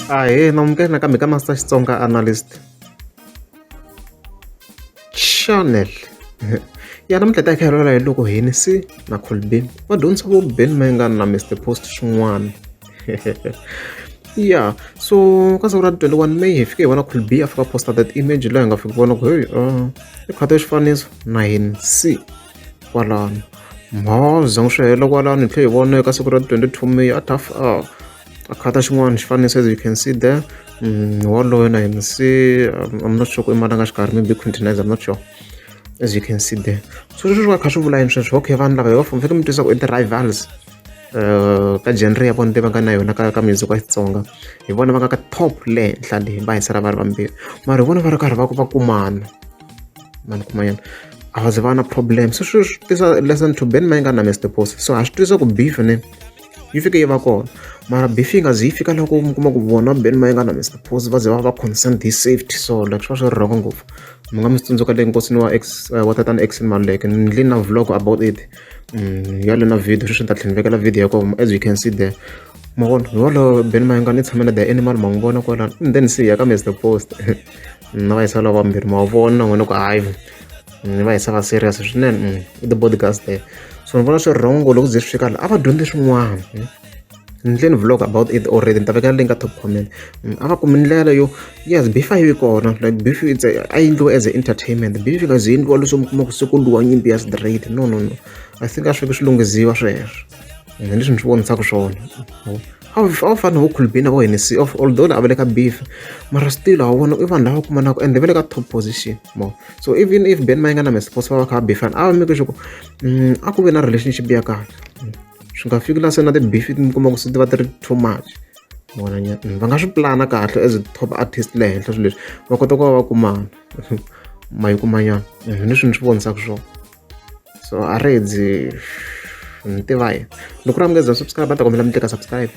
Ahee, namukela nakambe ka Master Xitsonga Analyst Channel. Ya namuntlha hi ta hi kha hi vulavula hi loko Hennessy na Colbert va dyondzisa vo Ben Mayengani na Mister Post swin'wana. Ya so ka siku ra 21 May hi fike hi vona Colbert a fika posta that image laha hi nga fiki vona ku hey i khata xifaniso na Hennessy kwalano. Mhaza swi hela kwalano hi tlhela hi vona eka siku ra 22 May a ta a khata xin'wana xifaniso, as you can see there. Waloyo na Hennessy, I'm not sure ku i mani a nga xikarhi, maybe Quintinize, I'm not sure, as you can see there. So sweswi va kha swi vula yini sweswo? Okay, vanhu lava hi va fike mi twisa ku i ti-rivals ka genre ya vona leyi va nga na yona ka music wa Xitsonga. Hi vona va nga ka top le henhla leyi va hisela va ri vambirhi, mara hi vona va ri karhi va va kumana mani kumanyana a va ze va na problem. So sweswi tisa lesson to Ben Mayengani na Mr Post. So ha swi twisisa ku beef ne yi fike yi va kona, mara beef yi nga zi yi fika loko mi kuma ku vona Ben Mayengani na Mr Post va ze va va concerned hi safety. So like swi va swi ri wrong ngopfu. Mi nga mi swi tsundzuka le nkosini wa ex wa tatana Exen Maluleke, ni ndli na vlog about it ya le na video. Sweswi ni ta tlhela ni vekela video ya kona, as you can see there. Ma vona hi wolowo Ben Mayengani i tshame na the animal, ma n'wi vona kwalano. And then see ya ka Mr Post na va yisa lava vambirhi, ma vona n'wina ku hayi va hisa va serious swinene i the bodyguards there. So ni vona swi wrong loko ze swi fika la a va dyondzi swin'wana. Ni ndle ni vlog about it already, ni ta vekela link ka top comment. A va kumi ndlela yo, yes, beef a yi vi kona, like beef it's a yi endliwa as a entertainment. Beef yi nga ze yi endliwa leswo mi kuma ku se ku lwiwa nyimpi ya straight. No, no, no, I think a swi fiki swi lunghiziwa sweswo. Hi leswi ni swi vonisaka swona. A wu fani na vo Colbert na vo Hennessy, although a va le ka beef, mara still ha vona i vanhu lava kumanaka and va le ka top position mo. So even if Ben Mayengani na Mr Post va va kha va beefana, a va make sure ku a ku ve na relationship ya kahle, swi nga fiki la se na ti-beef mi kuma ku se ti va ti ri too much. Vona nyana va nga swi pulana kahle as top artist le henhla, swilo leswi va kota ku va va kumana ma yi kumanyana. Hi leswi ni swi vonisaka swona. So a ri dzi ni tiva yena loko ri amukeza subscribe, a ta kombela mi tlika subscribe.